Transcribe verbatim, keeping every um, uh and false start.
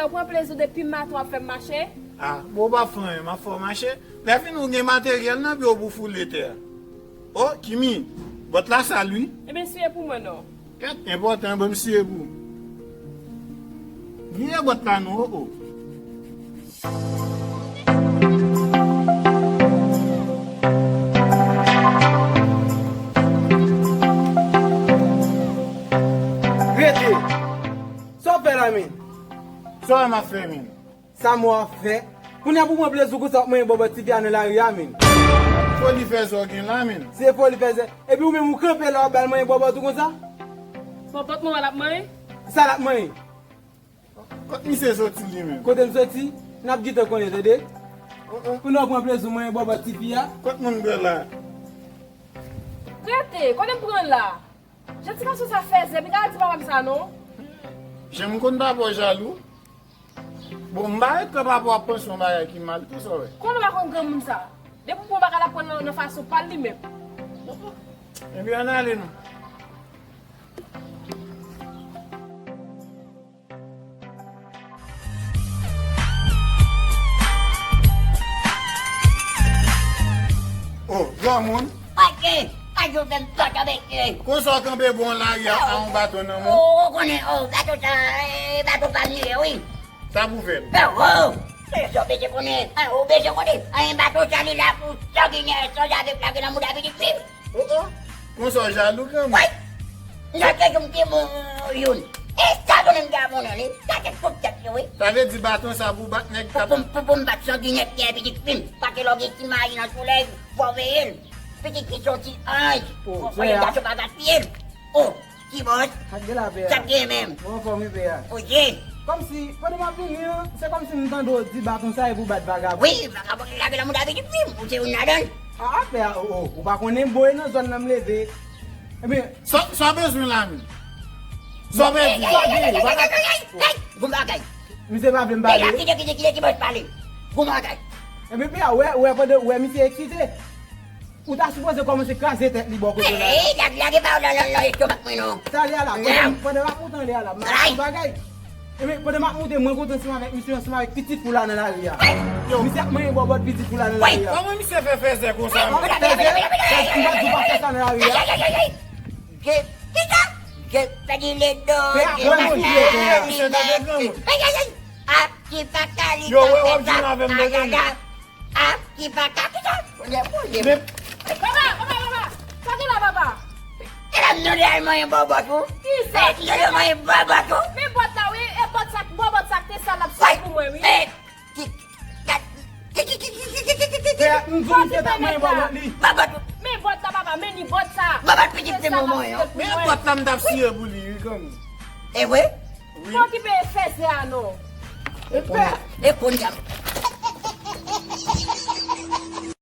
Ou pran plezi w depi maten w ap fè m mache? Ah, bon, w pa fè anyen, m ap fè w mache. Lè fini, ou gen materyèl nan pye w pou w foule tè a. Oh, Kimi, bòt la sal wi. Ebyen, siye pou mwen non. Kèt, enpòtan, ban m siye pou ou. Vire bòt la non, oh, oh. Rete! Sa w ap fè la, menn? Sa w wè m ap fè, menn? Sa m wè w ap fè? Kounye a pou w pran plezi w konsa w ap manyen bòbòt tifi a nan lari a, menn. Foli fèzè w gen la, menn. Se foli fèzè. Epi ou menm ou kanpe la w ap ba l manyen bòbòt ou konsa? Bòbòt mwen wè l ap manyen? Sa l ap manyen? Kot misye soti li menm? Kote m soti? N ap gentan konnen, tande. Kounye a w pran plezi w manyen bòbòt tifi a. Kot moun bwè la? Rete, kote m pran la? Jan ti gason sa fèzè, epi gade ti papa m sa non. Jan m konn papa w jalou. Bon, m pa ret kwè papa w ap panse yon bagay ki mal tou, sa w wè. Kòman w pa konn granmoun sa? Depi w pran bagay l ap pran nan, nan fason pa l li menm. Ebyen, ann ale non. Oh, granmoun. Ok, pa di w fè m tòtò mesye. Konsa w kanpe bò lari a, a yon baton nan men w? Oh, ou konnen, oh, baton sa, eh, baton pa m li ye, wi. Sa pou fè l? Oh, oh, se sa w bezwen konnen, ah, ou bezwen konnen, ah, yon baton sa li la pou sanginè, sanzave plage nan mouda pitit fi m. Oh, oh. Konsa w jalou granmoun? Woy! Nan kè jou m te bon youn. E sa konnen m te abone li. Sa te tout tèt yo, wi. Sa vle di baton sa pou bat nèg k ap... Pou, pou, pou m bat sanginè k te pitit fi m. Paske lè w gen ti mayi nan solèy, fò w veye l. Pitit fi se yon ti anj. Fò, fò lè gason pa gaspiye l. Oh, ti bòs. Sa k gen la, pè a? Sa k gen menm? Mwen anfòm wi, pè a. Oje. Kòmsi, pandan m ap vini an, se kòmsi m tande w di baton sa e pou bat vagabon. Wi, vagabon ki lage nan mouda pitit fi m, ou se youn ladan l. Ah, pè a, oh, oh, ou pa konnen m boye nan zòn nan m leve. Ebyen, sa, sa w bezwen la menm? Sa w bezwen? Sa w bezwen? Gon bagay. Misye pa vle m pale. Kite, kite, kite, kite ti bòs pale. Gon bagay. Ebyen, pè a, ou wè, ou wè pandan, ou wè misye eksite. Ou ta sipoze kòmanse kraze tèt li bò kote w la. Ey, lage, lage pa w nan, nan, nan estomak mwen non. Sa li a la, pandan, pandan m ap monte anlè a la, m ap fè yon bagay. Ebyen, pandan m ap monte, mwen kontan ansanm avèk misye, ansanm avèk pitit pou la nan lari a. Misye ap manyen bòbòt pitit pou la nan lari a. Kòman misye fè fèzè konsa menm? Fèzè, fèzè, m pa di w pa fè sa nan lari a. Kisa? Pè a, pran misye, pè a. Misye ta fè granmoun. Ap ki pa ka li ta fè sa. Ap ki pa ka, kisa? Kounye a, kounye a. Papa, papa, papa. Sa gen la, papa? E la m tande al manyen bòbòt ou. Kisa? E m tande manyen bòbòt ou. Men bòt la, wi. E bòt sa, bòbòt sa k te sal l ap sal pou mwen, wi. Pè, m di w misye t ap manyen bòbòt li. Bòbòt ou. Men bòt la, papa, men li bòt sa. Bòbòt pitit se manman yo. Men bòt la m t ap siye pou li, wi, granmoun. E vre? Wi. Fò ki peye fèzè a non. E pè. E kounye a.